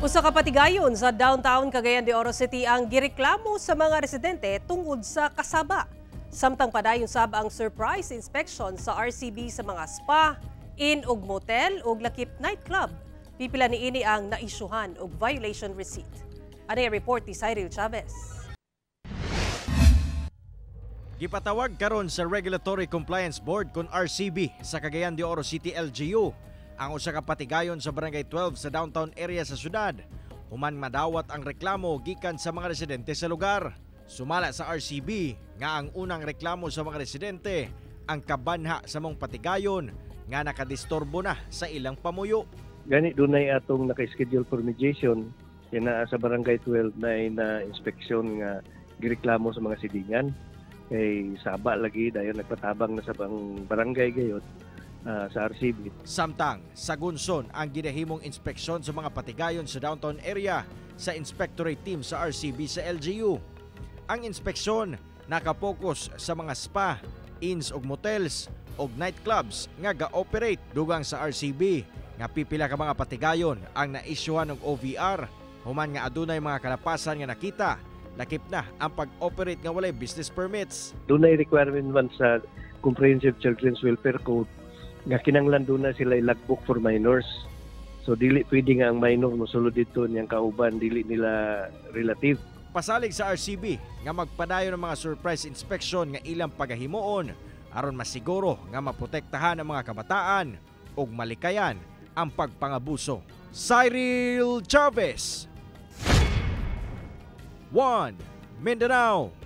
Usa ka patigayon sa downtown Cagayan de Oro City ang gireklamo sa mga residente tungod sa kasaba. Samtang padayon sab ang surprise inspection sa RCB sa mga spa, inn ug motel ug lakip nightclub. Pipila niini ang naisyuhan og violation receipt. Ani report ni Cyril Chavez. Gipatawag karon sa Regulatory Compliance Board kon RCB sa Cagayan de Oro City LGU ang usa ka patigayon sa Barangay 12 sa downtown area sa syudad. Human madawat ang reklamo gikan sa mga residente sa lugar. Sumala sa RCB nga ang unang reklamo sa mga residente ang kabanha sa mong patigayon nga nakadisturbo na sa ilang pamuyo. Gani dunay atong naka-schedule for mediation kay sa Barangay 12 na na inspeksyon nga gireklamo sa mga silingan kay saba lagi, dayon nagpatabang na sa bang barangay gayod sa RCB. Samtang sa Gunson ang ginahimong inspeksyon sa mga patigayon sa downtown area sa inspectorate team sa RCB sa LGU. Ang inspeksyon nakapokus sa mga spa, inns ug motels ug nightclubs nga ga-operate. Dugang sa RCB nga pipila ka mga patigayon ang naisyuhan og OVR human nga adunay mga kalapasan nga nakita, lakip na ang pag-operate nga walay business permits. Dunay requirement man sa Comprehensive Children's Welfare Code nga kinanglan duna sila logbook for minors. So dili pwede nga ang minor mosulod dito niyang kauban dili nila relative. Pasalig sa RCB nga magpadayon ng mga surprise inspection nga ilang pagahimuon aron masiguro nga maprotektahan ang mga kabataan ug malikayan ang pagpangabuso. Cyril Chavez, 1 Mindanao.